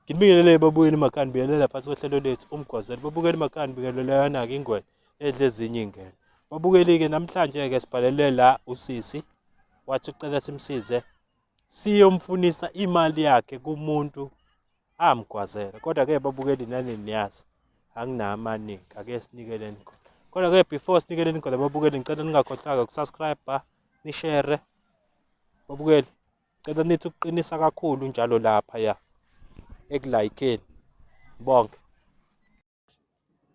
Ngibingelele babukeli emakhaya nibingelela phansi kohlelo lethu umgwazelo. Babukeli emakhaya nibingelele yona-ke ingwenya edla ezinye iy'ngane. Babukeli-ke namhlanje-ke sibhalele la usisi wathi ucela simsize siyomfunisa imali yakhe kumuntu amgwazela. Kodwa-ke babukeli nani niyazi anginawo amaningi ake sinikeleni khona. Kodwa-ke before sinikeleni khona babukeli ngicela ningakhohlwa-ke ukusubscribe, nishere babukeli. Cela nithi ukuqinisa kakhulu njalo lapha ya ekulayikeni bonke.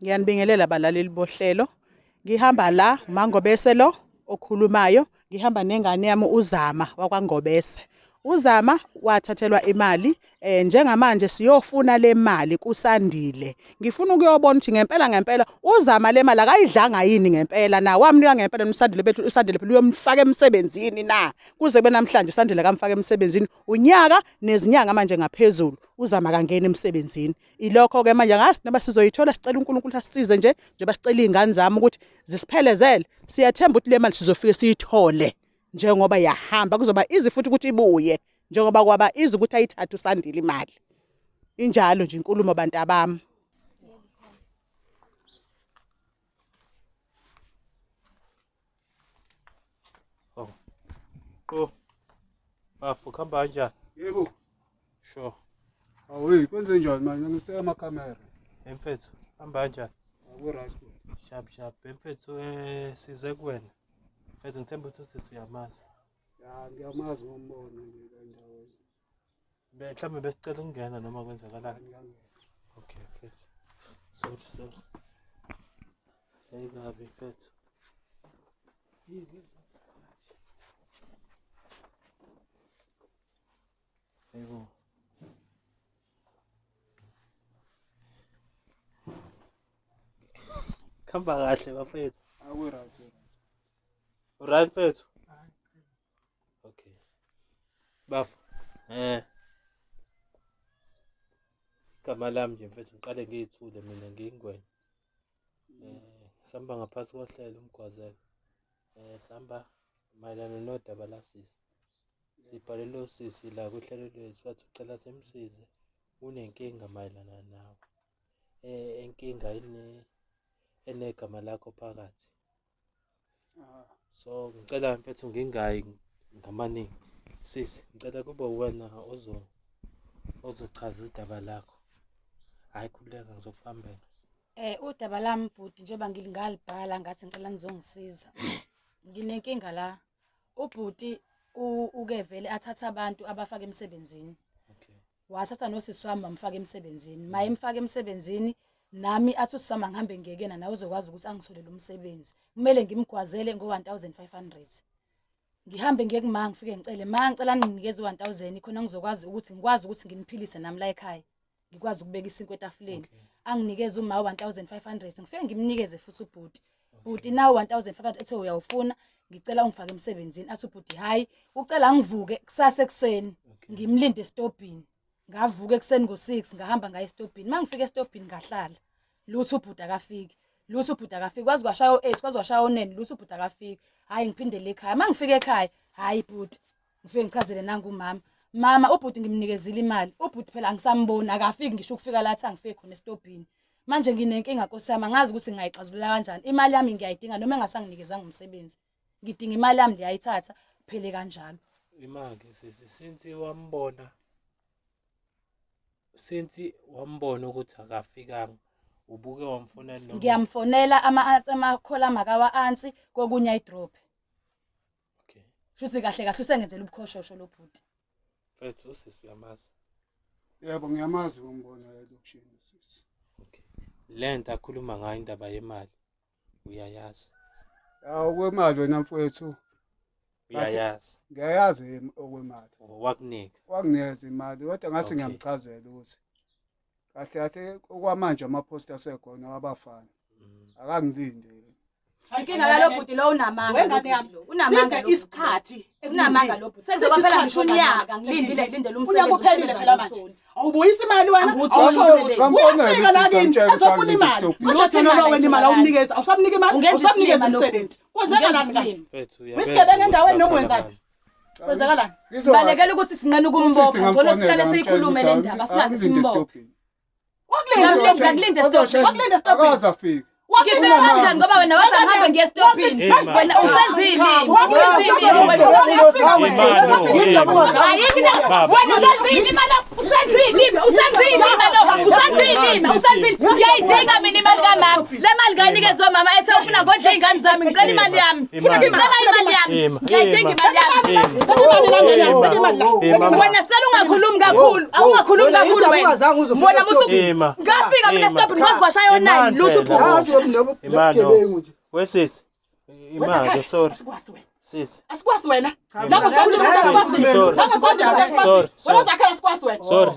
Ngiyanibingelela balaleli bohlelo. Ngihamba la uMangobese lo okhulumayo, ngihamba nengane yami uZama wakwaNgobese. UZama wathathelwa imali eh njengamanje siyofuna le mali kuSandile. Ngifuna ukuyobona ukuthi ngempela ngempela uZama le mali akayidlanga yini ngempela na wamnika ngempela uSandile bethu uSandile phela uyomfaka emsebenzini na kuze kube namhlanje uSandile kamfaka emsebenzini unyaka nezinyanga manje ngaphezulu uZama kangena emsebenzini ilokho ke manje angazi noma sizoyithola sicela uNkulunkulu asisize nje njengoba sicela izingane zami ukuthi zisiphelezele siyathemba ukuthi le mali sizofike siyithole njengoba yahamba kuzoba izi futhi ukuthi ibuye njengoba kwaba izi ukuthi ayithathe uSandile imali injalo nje inkulumo bantu abami Oh. Qo. Bafo khamba kanjani? Yebo. Sure. Awu kwenze njani manje ngiseka ama camera. Emfethu hamba kanjani? Aku right. Sharp sharp. Emfethu eh size kuwena. Mfethu ngithemba ukuthi usisi uyamazi. Ya ngiyamazi ngombono nje la endaweni. Mhlawumbe besicela ukungena noma kwenzakalani. Okay mfethu. Sorry sorry. Hey kabi mfethu. Yebo. Khamba kahle bafethu. Aku right. Right mfethu. Okay. Bafo. Eh. Igama lami nje mfethu ngiqale ngiyithule mina ngiyingwenya. Eh sihamba ngaphansi kohlelo umgwazelo. Eh sihamba mayelana nodaba lasisi. Sibhalele usisi la kuhlelo lwethu wathi ucela simsize unenkinga mayelana nawe. Eh inkinga ine enegama lakho phakathi. So ngicela mfethu ngingayi ngamaningi. Sisi, ngicela kube uwena ozo ozochaza udaba lakho. Hayi khululeka ngizokubambela. Eh udaba lami bhuti njengoba ngilingalibhala ngathi ngicela nizongisiza. Nginenkinga la. Ubhuti uke vele athatha abantu abafaka emsebenzini. Okay. Wathatha nosisi wami wamfaka emsebenzini. Maye emfaka emsebenzini nami athi usisi wami angihambe ngiye kuyena nawe uzokwazi ukuthi angitholele umsebenzi. Kumele ngimgwazele ngo-1500. Ngihambe ngiye kuma ngifike ngicele ma ngicela ninginikeze u-1000 khona ngizokwazi ukuthi ngikwazi ukuthi nginiphilise nami la ekhaya. Ngikwazi ukubeka isinkwa etafuleni. Okay. Anginikeze uma u-1500 ngifike ngimnikeze futhi ubhuti. Bhuti nawu 1500 ethe uyawufuna ngicela ungifake emsebenzini athi ubhuti hayi ucela ngivuke kusasa ekuseni Okay. ngimlinde esitobhini ngavuka ekuseni ngo-6 ngahamba ngaya esitobhini uma ngifika esitobhini ngahlala lutho ubhuti akafiki lutho ubhuti akafiki kwaze kwashaya o-8 kwaze kwashaya o-9 lutho ubhuti akafiki hhayi ngiphindele ekhaya uma ngifika ekhaya hhayi bhuti ngifike ngichazele nangu umama mama ubhuti ngimnikezile imali ubhuti phela angisamboni akafiki ngisho ukufika lathi angifike khona esitobhini manje nginenkinga nkosi yami angazi ukuthi ngingayixazulula kanjani imali yami ngiyayidinga noma engasanginikezanga umsebenzi ngidinga imali yami ndiyayithatha phele kanjalo Imake sisi since wambona since wambona ukuthi akafikanga ubuke wamfonela noma ngiyamfonela amakhola makawa ansi kokunye ayidrophe Okay. shuthi kahle kahle usengenzela ubukhoshosho lo bhuti Mfethu usisi uyamazi. Yebo ngiyamazi ngombono elokishini sisi. Okay. Lento akhuluma ngayo indaba yemali uyayazi. Ya okwemali wena mfowethu Uyayazi. ngiyayazi okwemali. Wakunika. Wanginikeza imali kodwa ngase Okay. ngiyamchazela ukuthi kahle kahle okwamanje amaphosta asekhona wabafana. Akangilinde. Inkinga yalo bhuti lo unamanga. Wengane yami, lo unamanga side lo bhuti lo. isikhathi Unamanga lo bhuti. Sekuze kwaphela ngisho unyaka ngilindile ngilindele umsebenzi. Unyaka uphelile umsebenzi phela manje. angiwutholi. Awubuyisa imali wena. Angiwutholi Awusho umsebenzi. Bamfonele Uyafika la usisi kimi amtshele ukuthi ezofuna angilinde imali. isitobhini. Kodwa thina lo wena imali awumnikezi, awusamnika imali, Ungenza awusamnikezi isilima lo umsebenzi. bhuti. Kwenzakalani Ungenza kanti? isilima. Mfethu Uyisigebengu endaweni noma wenzani? Kwenzakalani? Sibalekela ukuthi sinqena ukumbopha, ngcono sihlale siyikhulume le ndaba singaze simbophe. Wakulinda. Ngakulinda stop. Wakulinda stop. Akaze afike. Ngifike kanjani ngoba wena wathi angihambe ngiye estopini. Wena usenzile. Usenzile wena. Ayikho into. Wena usenzile imali. Usenzile, usenzile imali. Usenzile, usenzile. Ngiyayidinga mina imali kamama. Le mali ngayinikezwe mama ethe ufuna ngondle izingane zami. Ngicela imali yami. Ngicela imali yami. Ngiyayidinga imali yami. Wena sicela ungakhulumi kakhulu. Awungakhulumi kakhulu wena. Mbona musu ngafika mina stop ngikwazi kwashaya o9 lutho ubhuti. Imano. Wesisi. Imake sorry. Sisi. Asikwazi wena. Nangu usakhuluma asikwazi. Nangu usakhuluma asikwazi. Wena uzakhela asikwazi wena. Sorry.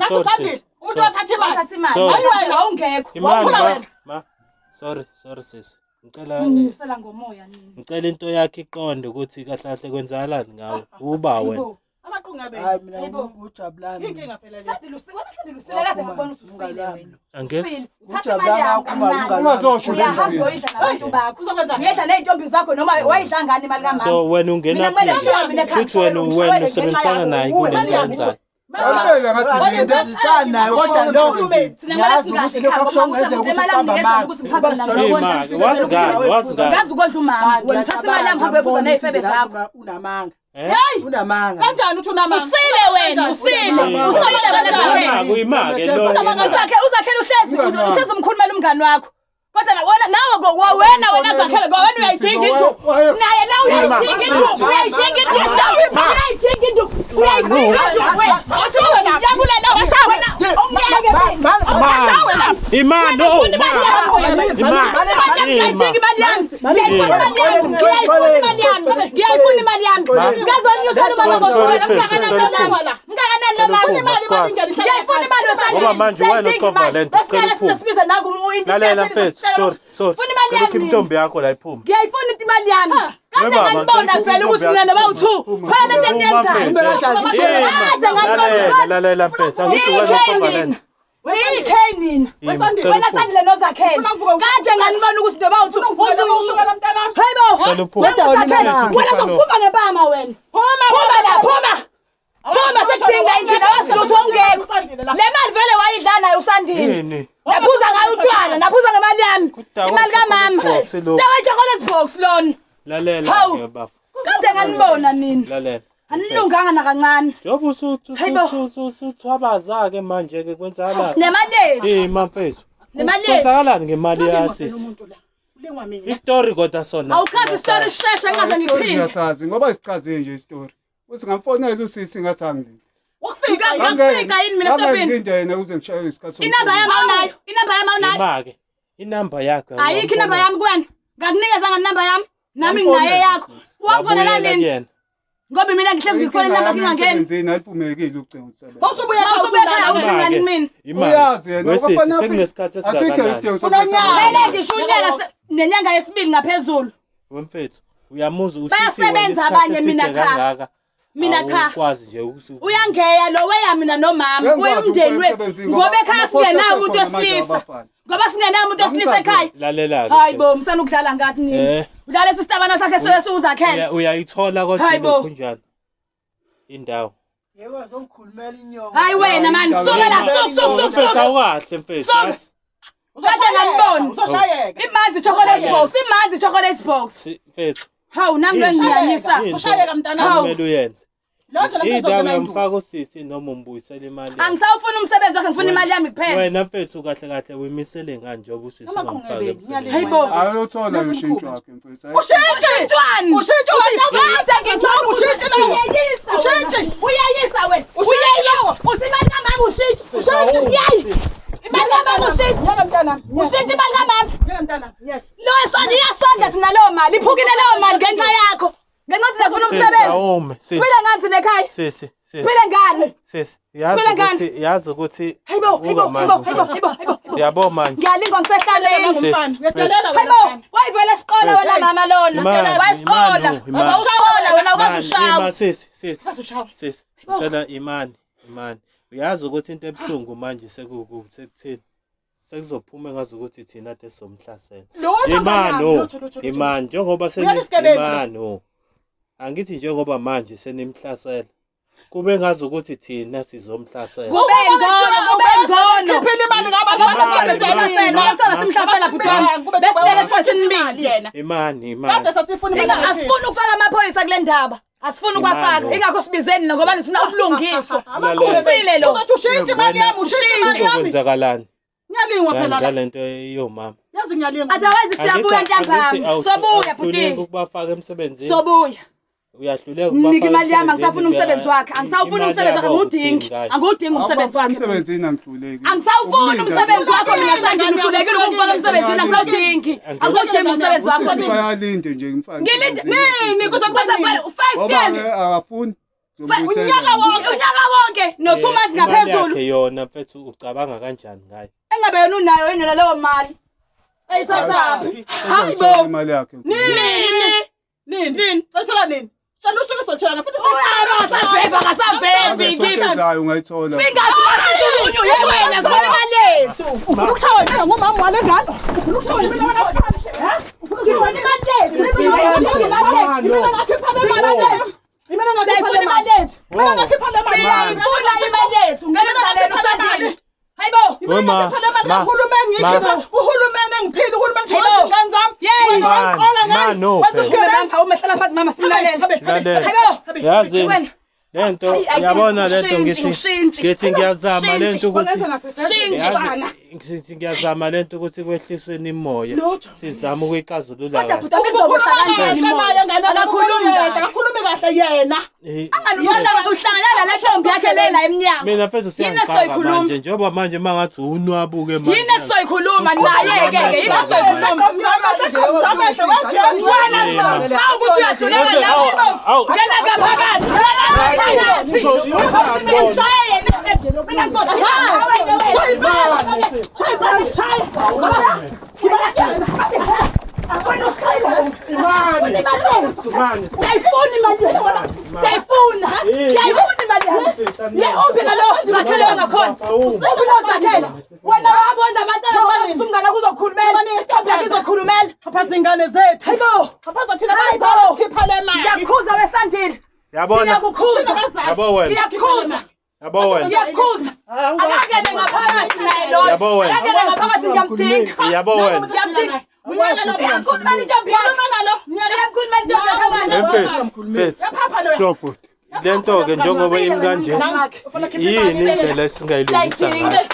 Umuntu wathatha imali. Wathatha imali. Hayi wena awungekho. Wathula wena. Ma. Sorry, sorry sisi. Ngicela nginyusela ngomoya nini. Ngicela into yakhe iqonde ukuthi kahle kahle kwenzakalani ngawe. Uba wena. Amaqunga be. Hayi mina ujabulani. Inkinga phela le. Sandile usile, wena Sandile usile kade ngakubona ukuthi usile wena. Angezi. Uthatha imali yami kamnandi. Ungazosho Uyahamba uyidla nabantu bakho. Uzokwenzani? Uyidla ney'ntombi zakho noma wayidla ngani imali kamama. So wena ungena Mina kumele ngishaye mina ekhaya. Futhi wena wena usebenzisana naye kulento yenzayo. Ngicela ngathi linde. Sebenzisana naye kodwa lo Thina kumele ngiyazi singahle ukuthi ekhaya lokho ngoba akusho uthatha imali yami kungenzeka ukuthi uqamba ngikezela ukuthi ngihambe amanga. nayo. Imake, wazi kahle, wazi kahle. Ngazi ukondla umama. Wena uthatha imali yami uhambe uyephuza ney'febe zakho. Unamanga. Eh? Unamanga. Kanjani uthi unamanga? Usile wena, usile. Usile wena Zakhele. Imake uyimake lo. Uzakhe uzakhele uhlezi Umngani wami. uhlezi umkhulumela umngani wakho. Kodwa na wena nawe go wena wena Zakhele go wena uyayidinga into. Naye la uyayidinga into. Uyayidinga into. Uyayidinga into. Uyayidinga into. Wena yabula la wena. Ungiyeke. Awushawe la. Imano. Ngiyayidinga imali yami. Ngiyayifuna imali yami. Ngiyayifuna imali yami. Ngiyayifuna imali yami. Ngazonyusela ubaba ngoshukela mngakanani nomama. Mngakanani nomama. Ngiyayifuna imali wesandla. Ngoba manje wena uxova lento, cela Bese uphume. sisibiza nangu into. Lalela mfethu, sorry, sorry. Funa imali Cela yami. ukhe intombi yakho la iphume. Ngiyayifuna imali yami. Kade Webaba, nganibona ngicela vele ukuthi intombi nina yakho bawu-2. Khona lento eniyenzayo. Phuma Kade nganibona. Lalela, lalela mfethu, angithi wena uxova lento. Niyikhe nina. Ima, cela Wena uphume. Sandile noZakhele. Kade nganibona ukuthi nje bawu-2. Ushukela mntanami. Hayibo. Cela uphume. Wena uZakhele, wena uzokufuma ngempama wena. Phuma la, phuma. Phuma sekudinga indlela wazi lutho ungekho. Le mali vele wayidla nayo uSandile. Yini? Naphuza ngayo utshwala, naphuza ngemali yami. Kudakwa Imali kamama. chocolate box lo. Dawa chocolate box lona. Lalela Hawu. ke bafo. Kade nganibona nina. Lalela. Anilunganga nakancane. Njengoba Hayibo. usuthwabaza ke manje ke kwenzakalani? Nemali yethu. Ima mfethu. Nemali yethu. Kwenzakalani ngemali yasisi? Umuntu la. Ulingwa mina. Isitori kodwa sona. Awuchazi isitori sheshe ngaze ngiphinde. Ngiyasazi ngoba sichaze nje isitori. Uthi ngamfonela usisi ngathi angilinde. Wakufika Ngakufika yini mina stopini? Ngilinde yena uze ngishaye isikhathi. Inamba yami awunayo. Inamba yami awunayo. Imake. Inamba yakho. Ayikho inamba yami kuwena. Ngakunikeza ngani inamba yami? Nami nginayo yakho. Wamfonela nini? Ngoba mina ngihlezi ngikufonela inamba yakho ingangeni. Emsebenzini ayiphumekile ucingo ukusebenza. Bawusubuya Mawusubuya ekhaya uthi ngani kumina? Uyazi yena Wesisi kufanele sekunesikhathi Asikho esingakanani? isidingo Unonyaka. Vele ngisho unyaka nenyanga yesibili ngaphezulu. Wemfethu uyamuzwa ukuthi Bayasebenza abanye, mina cha. Mina cha. Ukwazi nje ukusu. Uyangeya lo weya mina nomama, Ngeke uye ngikwazi umndeni ukuya wethu. emsebenzini Ngoba ngoba ekhaya ama-post singenayo umuntu asekhona manje wesilisa. abafana. Ngoba singenayo umuntu wesilisa ekhaya. Lalela ke. Hayi bo, msana ukudlala ngathi nini. Eh. Udlala isitabana sakhe sesiuzakhele. Uyayithola kodwa Hayi bo. lokhu njani? Indawo. Yebo azongikhulumela inyongo. Hayi wena man, suka la, suk suk suk Mfethu suk. awukahle mfethu. Suka. yazi. Kade nganibona. Uzoshayeka. Imanzi chocolate box, imanzi chocolate box. Mfethu. Hawu nami lo ngiyanyisa. Into Ushayeka mntanami. Hawu. Kumele uyenze. Lo nje lapho Indawo uzongena induku. uyamfaka usisi noma umbuyisela imali. yakhe. Angisawufuni umsebenzi wakhe ngifuna imali yami kuphela. Wena mfethu kahle kahle uyimisele ngani njengoba usisi Amaqhungebe, ungamfaki emsebenzini? ngiyalinga. Hayi bo. Ayothola ushintsho wakhe mfethu. Ushintshwani? Ushintshi wena. Kade ngitshona Ushintshi lawo. Uyayisa. Ushintshi. Uyayisa wena. Uyayisa. Uthi imali kamama ushintshi. Ushintshi. Yayi. Imali kamama ushintshi. Yeka mntanami. Ushintshi imali kamama. Yeka mntanami. Yeka. Lo sona iyasondla thina leyo mali. Iphukile leyo mali ngenxa yakho. Ngenxa yokuthi sifuna Sisi, umsebenzi. awume, sisi. Siphile ngani thina ekhaya? Sisi, sisi. Siphile ngani? Sisi, yazi Siphile ngani? ukuthi yazi ukuthi Hayibo, hayibo, uba manje hayibo, hayibo, mfethu. hayibo, hayibo. Yabo manje. Ngiyalingwa ngisehlaleni. Sisi, Mfana, uyadelela wena Hayibo, mfana. wayivele siqola wena mama lona. Imani, Wayisiqola. imani, imani. Wawuqola wena ukwazi Imani, ushawa. ima, sisi, sisi. Ukwazi ushawa. Sisi, ngicela imani, imani. Uyazi ukuthi into ebuhlungu manje sekukuthi sekuthini? Sekuzophuma ngazi ukuthi thina ade somhlasela. Lutho mntanami, Imani, lutho, lutho, lutho. imani, njengoba Uyani isigebengu lo? imani. Angithi njengoba manje senimhlasela. Kube ngazi ukuthi thina sizomhlasela. Kube ngcono, kube ngcono. Khiphile imali ngaba Imali, Simhlasela, ma- simhlasela ma- bhuti wami. Besilele futhi sinibize. yena. Imani, imani. Kade sasifuna imali. Inga asifuni ukufaka amaphoyisa kule ndaba. Asifuni ukwafaka. Imali. Ingakho sibizeni na ngoba sifuna ubulungiswa. Lalela. Usile lo. Uzothi ushintshe imali yami, ushintshe imali yami. Kuzokwenzakalani? Ngiyalingwa phela la. Ngalento yomama. Yazi ngiyalingwa. Otherwise siyabuya ntambama. Sobuya bhuti. Ukubafaka emsebenzini. Sobuya. Uyahluleka Mnike imali yami angisafuni umsebenzi wakhe. Angisawufuni umsebenzi wakhe angiwudingi. Angiwudingi umsebenzi wakhe. Emsebenzini angihluleki. Angisawufuni Ukulinda umsebenzi nje. wakho mina Sandile uhlulekile ukungifaka emsebenzini angisawudingi. Angiwudingi umsebenzi wakho. Usisi bayalinde nje ngimfake. Ngilinde emsebenzini. nini kuze kuze kuphele 5 Ngoba years. ke akafuni. Zombuyisela. Unyaka wonke, unyaka wonke no 2 months ngaphezulu. Yakhe yona mfethu ucabanga kanjani ngayo? Engabe yena unayo yini leyo mali? Eyithathaphi? Hayi Uzoyithola bo. imali yakhe. Nini? Nini? Nini? Sayithola nini? Tshela usuke sothola futhi Uyabasaveva Ake ngasaveva sonke ezayo ungayithola. Singathi masidunywe wena sibona imali yethu. Ufuna ukushawa yimina ngumama wale ngane? Ufuna ukushawa yimina wena mfana? Ha? Ufuna ukushawa imali yethu? Imina ngakhipha le mali yethu. Imina ngakhipha Siyayifuna le imali mali. yethu. Imina ngakhipha le mali. Siyayifuna imali yethu. Ngeke sizalele usandile. Hayibo. Imina ngakhipha le mali Ma, kahulumeni ma. ngikhipha uhulumeni engiphile uhulumeni Hayibo. thola izingane zami. Yeyi. Wenza wangiqola Ma, ngani? no, Wenza phela. ubugebengu. Mama, awume hlala phansi mama simlalele. Lalela. Hayibo. Yazi Wena. lento Ayi, ayi, uyabona lento ushintshe, ngithi ushintshe. ngithi ngiyazama Ushintshe. lento ukuthi Wangenza ngafefeza. Shintshe. Yazi, ngithi ngiyazama lento ukuthi kwehliswe imimoya. Lutho. Sizama ukuyixazulula Kodwa kahle. bhuti abezokuhla kanjani Ukhuluma moya? kahle naye ngane, Akakhulumi kahle. Akakhulumi kahle yena. Eh, Angalumana uhlangana nale ntombi yakhe le la emnyango. Mina mfethu Yini siyangixaka esoyikhuluma? manje njengoba manje mangathi unwabuke manje. Yini esizoyikhuluma naye ke ke yini esizoyikhuluma? Zamehlo kaJesu. Wena ma ukuthi uyahluleka nawe Awu, awu. ngena ngaphakathi. Ngena ngaphakathi. Ngishaya yena. Mina ngizothi Shaya imali. Shaya imali. Shaya. Siyayifuna imali yethu. Siyayifuna. Siyayifuna imali yami. Ye uphi nalo zakhele wangakhona? Uphi lo zakhele? Wena wabonza amacala ngoba umngane wakho uzokhulumela. Intombi yakho izokhulumela. Xhaphaza ingane zethu. Hayibo. Xhaphaza thina Hayibo. bazali sikhipha le mali. Ngiyakukhuza wesandile. Yabona? Ngiyakukhuza. Yabo wena. Ngiyakukhuza. Yabo wena. Ngiyakukhuza. Akangene ngaphakathi naye loyo. Yabo wena. Akangene ngaphakathi ngiyamdinga. Yabo wena. Ngiyamdinga. Uyamkhulumela intombi yakho. Uyamkhulumela intombi yakho. Mfethu, mfethu. Yaphapha loya. Sure bhuti. Lento ke njengoba imi kanje yini indlela esingayilungisa Siyayidinga. ngayo?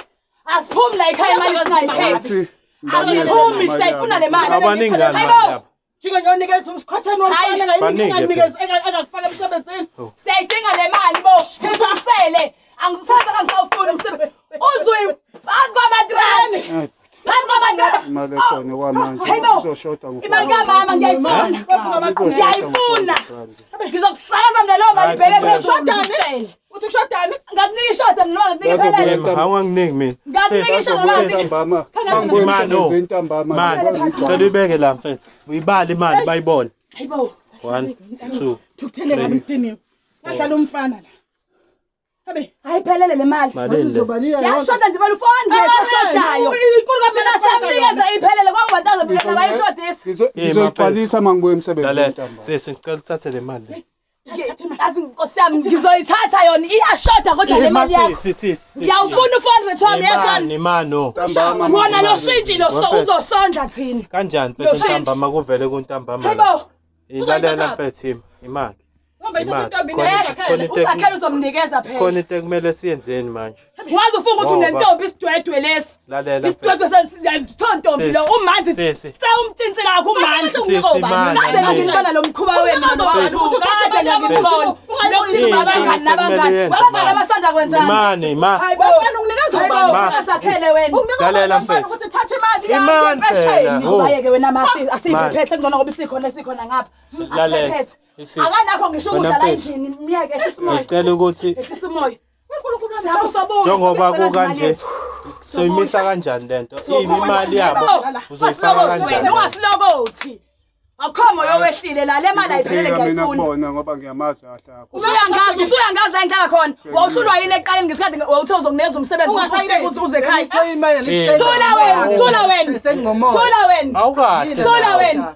Asiphumi la ekhaya imali singayiphethe. Uthi ngibanikeze Asiphumi imali siyayifuna yabo. le mali. Abaningi ngani Hayibo. manje lapha? Jike ngiyonikeza usikhotheni womfana Baningi engayinikeza engakufaka emsebenzini. Siyayidinga le mali bo. Ngizokusele. Angisazi angisawufuni umsebenzi. Uzuyi phansi kwamatrasi. Eh, Phansi kwamatrasi. Imali ekhona kwamanje Hayibo. izoshoda ngo. Imali kamama ngiyayifuna. Ngiyayifuna. Ngizokusakaza mina leyo mali ibheke phezulu. Ngikutshele. Uthi kushodani? Ngakunika ishoda mina noma ngakunika Bazobuya iphelele. Awanginiki mina. Ngakunika ishoda noma Bazobuya ngakunika ntambama. Bangibuya Imali, no. emsebenzini ntambama. Mali, ngicela uyibeke la mfethu. Uyibale imali bayibone. Hayibo. 1 2 Thukuthele ngabe mdiniwe. Ngadlala umfana la. Habe. Hayi phelele le mali. Malini le? Uzobanika yonke. Yashoda nje balo 400 oshodayo. Inkulu Mina samnikeza iphelele kwaku-1000 phela bayishodisa. Ngizoyiqalisa mangibuya emsebenzini Lalela, ntambama. sisi ngicela uthathe le mali le. Yazi nkosi yami ngizoyithatha yona iyashoda kodwa le mali yakho. Sisi, sisi. Ngiyawufuna u-400 wami yezona. Imani, imani. Ntambama. Wona lo shintshi lo so uzosondla thina. Kanjani Lo mfethu shintshi. ntambama kuvele kuntambama? Hayibo. Ilalela mfethu ima, imali. Hamba ithatha intombi Khona- khona into Uzakhele uzomnikeza phela. Khona into ekumele siyenzeni manje. Ungaze ufunga ukuthi Ngoba- unentombi isidwedwe lesi. Lalela Isidwedwe sentombi lo umanzi. Sisi. Sewumthinsi lakho umanzi. Sisi, mani, Kade ngangibona lo mkhuba wemama Sisi. Kade ngangibona. Lokubizwa abangani nabangani. Abangani abasanda kwenzani? Imani, ima. Hayibo. Wena unginikeza Hayibo, ubani? Ma. uzakhele wena. Lalela mfethu. Ukuthi thatha imali yami Imani phela. yempesheni. Oh. Bayeke wena masi Mani. asiyiphethe kungcono ngoba isikhona esikhona ngapha. Lalela. Asiphethe. Isisi. Akanakho ngisho Wena ukudla la mfethu. endlini miyeke ehlisa umoya. Ngicela ukuthi Ehlisa umoya. uNkulunkulu wami, Siyabo sobuya. njengoba sobuyisela kukanje imali yethu. soyimisa kanjani lento? Imi imali yabo uzoyifaka Wena kanjani? ungasilokothi. Akukho moya owehlile la le mali ayiphelele Ngizofika mina ngiyayifuna. kubona ngoba ngiyamazi kahle akho. Usuyangazi, usuyangazi la engihlala khona. Wawuhlulwa yini ekuqaleni ngesikhathi wawuthe uzokunikeza umsebenzi ufike ukuthi uze ekhaya. Ngithola imali Eh. Thula wena, thula wena. Sengomoya. Thula wena. Awukahle. Thula wena.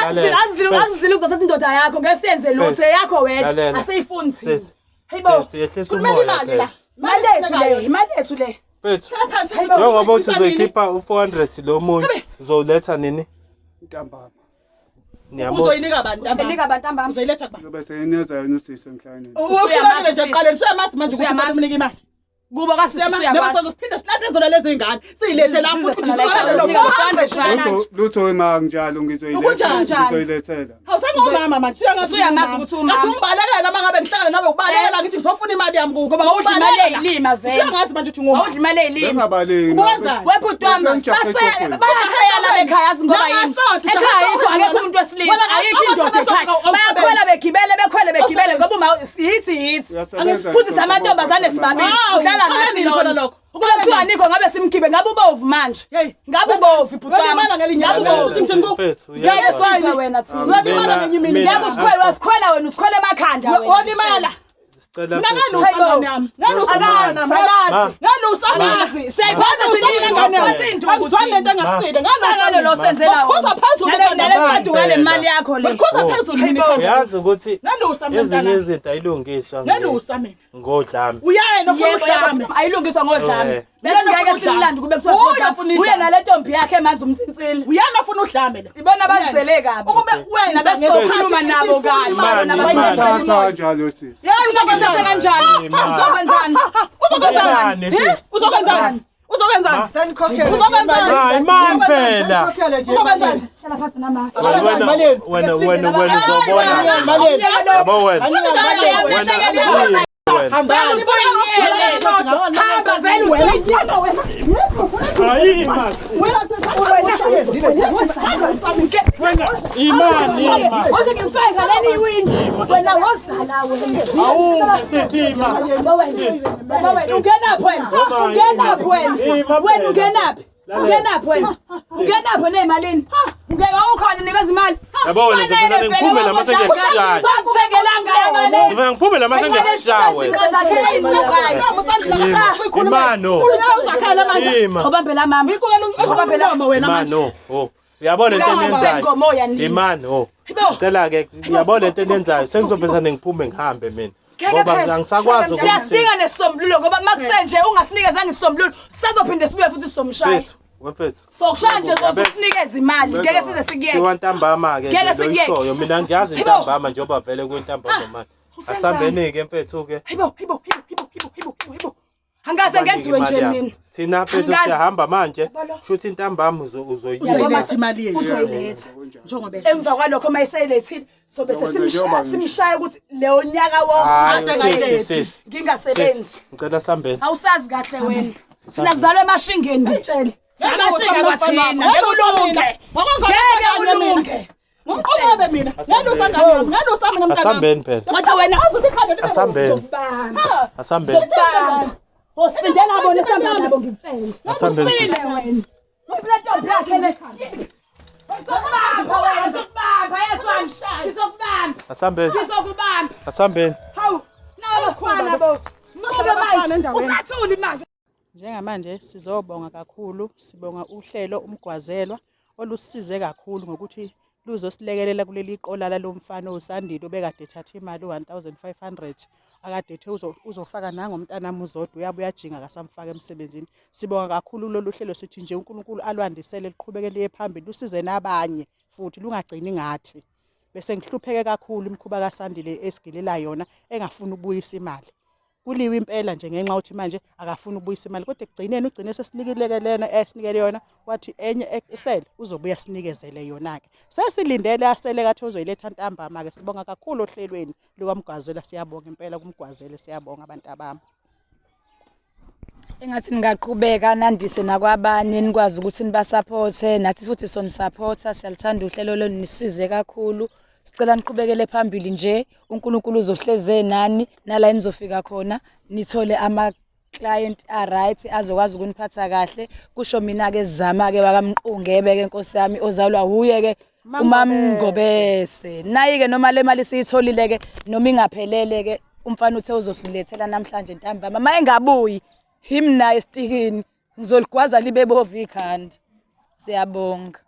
Lalela. Azile azile uzothatha indoda yakho ngeke siyenze lutho Mfethu, eyakho wena. lalela. Asiyifuni thina. Sisi, Hayibo. sisi, yehlisa Khulumela umoya imali phela. la. Imali yethu le, imali yethu le. Mfethu, Hlala phansi. njengoba uthi uzoyikhipha u-400 lo munye, uzowuletha nini? Ntambama. Niyabo. Uzoyinika abantu Uzoyinika abantu ntambama. Uzoyiletha kuba. Uzobe seyineza yena usisi emhlaneni. Uhlulekile nje ekuqaleni usuyamazi manje ukuthi Usuyamazi. ufuna umnika imali. Kubo kasisi Noma uyakwazi. sizophinde silande zona lezi ngane. Siyilethe la futhi ukuthi Size sizolandela lo sinika 400 rand. Lutho lutho ima njalo ngizoyiletha Ukunjani? ngizoyilethela. Awusengumama manje uyangazi Usuyamazi ukuthi umama. Kade umbalekela uma ngabe ngihlangana nawe ubalekela ngithi ngizofuna imali yami kuko. Ngoba wawudla imali eyilima vele. Usuyangazi manje ukuthi ngumama. Awudla imali eyilima. Bengabaleki. Ubuwenzani? Webhuti wami Sengijahe etofweni. bayasela la ekhaya yazi ngoba yini? Nangasonto, Ekhaya ayikho ujahe akekho umuntu wesilisa, Wena ayikho indoda ekhaya. awusebenzi. Bayakhwela begibele bekhwele begibele ngoba uma siyithi yithi. Uyasebenza Futhi ngisho samantombazane ngoba sibabili. Hawu, Udlala ngathi khaleni khona lona. lokho. Ukuba kuthiwa anikho ngabe simkhibe ngabe ubovu manje. Hey. Ngabe ubovu bhuti wami. Uyalimala ngelinye Ngabe ilanga. ubovu. Uthi ngithini ku? Mfethu, Ngeke uyezwa. sizwe wena thina. Uyalimala ngenye imini. Mina- Ngeke usikhwele wasikhwela wena usikhwele emakhanda wena. Wolimala. Sicela Mina mfethu. ngalusa ngane yami. Ngalusa Akazi, ngane yami. akazi. Ma. Ngalusa Akazi. Siyayiphatha ngane yami. sinduku. Angizwani lento engasile. Ngalusa Sangane lo senzela Bakhuza phezulu Nale ekhanda. nale mfadu ngale mali yakho le. Bakhuza Oh. phezulu mina ekhanda. Uyazi ukuthi Ngalusa mina ezinye mntana. izinto ayilungiswa Ngalusa mina. ngodlame. Uyena ofuna Yebo, uhlame. yebo, ayilungiswa ngodlame. Eh. Bese ngeke simlande kube kuthiwa Uye sinodlame. ofuna idlame. Uye nale ntombi yakhe emanzi umthintsile. Uyena ofuna udlame lo. Ibona abazizele kabi. Ukube wenza Nabesokhuluma nabo kabi. Imali, Bona imali. abayenzela Thatha kanjalo sisi. Yey uzokwenzeka kanjani? Imali. Uzokwenzani? Uzokwenzani? Imali, sis. Uzokwenzani? Uzokwenzani? Senikhokhele. Uzokwenzani? Ma, imali phela. Senikhokhele nje. Uzokwenzani? Hlala phansi nama. Wena wena wena wena wena uzobona. Imali. Yabo wena. Wena wena. Hambani. Hamba vele usuyinyama wena. Hayi imali. Wena imali imali. Oze ngimfake ngaleni iwindi. Wena wozala wena. Awu sisi imali. Baba wena ungenaphi wena? Ungenaphi wena? Wena ungenaphi? Ungenaphi wena? Ungenaphi wena ezimalini? Ungeke awukhona nikeza imali. Yabo wena ngizofuna ngiphume la mase ngiyashaya. Sakuthengelanga imali. Ngifuna ngiphume la mase ngiyashaya wena. Imano. Uzakhala manje. Ima. Ubambela mama. Ubambela wena manje. Imano. Oh. Uyabona into enenzayo. Ngomoya nini. Imano. Hayibo. Cela ke uyabona lento enenzayo sengizoveza ngiphume ngihambe mina. Ngeke Ngoba phela. angisakwazi ukumsiza. Siyasidinga nesisombululo ngoba makusenje ungasinikeza ngesisombululo sizophinde sibuye futhi sizomshaya. Mfethu, wemfethu. Sokushaya nje uzokusinikeza imali ngeke size sikuyeke. Kiwa ntambama ke Ngeke nje sikuyeke. loyishoyo mina ngiyazi Hayibo. intambama njengoba vele kuyintambama manje. Usenzani? Asambeni ke mfethu ke. Hayibo, hayibo, hayibo, hayibo, hayibo, hayibo. Angaze ngenziwe nje mina. Thina mfethu Angazi. siyahamba manje. Yabo. Shuthi intambama uzoyiletha. Uzoyiletha imali yethu. Uzoyiletha. Njengoba Emva kwalokho mayiseyilethile sobe Uzokwenza sesimshaya njengoba ngisho. simshaya ukuthi leyo nyaka wonke Hayi, ungase sisi, ngayilethi sisi. ngingasebenzi. Ngicela sambeni. Awusazi kahle wena. Sina kuzalwa emashingeni ngitshele. Amashinga kwathina ngeke ulunge. Ngeke ulunge. Ngiqhubeke mina. Ngelusa ngane yami. Ngelusa mina mntana. Asambeni phela. Kodwa wena Asambeni. uzokubamba. Asambeni. Uzokubamba. Osindela bona sihamba nabo ngikutshele. Asambeni. Usile wena. Le ntombi yakhe le. Ngizokubamba wena, ngizokubamba yeswana. Ngizokubamba. Asambeni. Ngizokubamba. Asambeni. Hawu, nawe bafana bo. Muke manje. Usathuli manje. Njengamanje sizobonga kakhulu, sibonga uhlelo umgwazelwa olusize kakhulu ngokuthi luzosilekelela kuleli qola lomfana osandile obekade ethatha imali u1500 akade ethe uzofaka nangomntanami uZodwa uyabuya ajinga akasamfaka emsebenzini. Sibonga kakhulu lolu hlelo sithi nje uNkulunkulu alwandisele liqhubeke liye phambili lusize nabanye futhi lungagcini ngathi. Bese ngihlupheke kakhulu imikhuba kaSandile esigilela yona engafuni ukubuyisa imali. Kuliwe impela nje ngenxa yokuthi manje akafuni ukubuyisa imali kodwa ekugcineni ugcine sesinikileke lena esinikele yona wathi enye esele uzobuya sinikezele yona-ke. Sesilindele asele kathi uzoyiletha ntambama-ke. Sibonga kakhulu ohlelweni lukaMgwazela, siyabonga impela kuMgwazela, siyabonga abantu abami. Engathi ningaqhubeka nandise nakwabanye nikwazi ukuthi nibasupport nathi futhi sonisupporta siyalithanda uhlelo lolu nisize kakhulu. Sicela niqhubekele phambili nje uNkulunkulu uzohleze nani nala enizofika khona nithole ama client a right azokwazi ukuniphatha kahle kusho mina ke zama ke wakamqungebe ke Nkosi yami ozalwa uye ke uMamngobese. Nayi ke noma le mali siyitholile ke noma ingaphelele ke umfana uthe uzosilethela namhlanje ntambama mayengabuyi him naye esitikini ngizoligwaza libe bovu ikhanda. Siyabonga.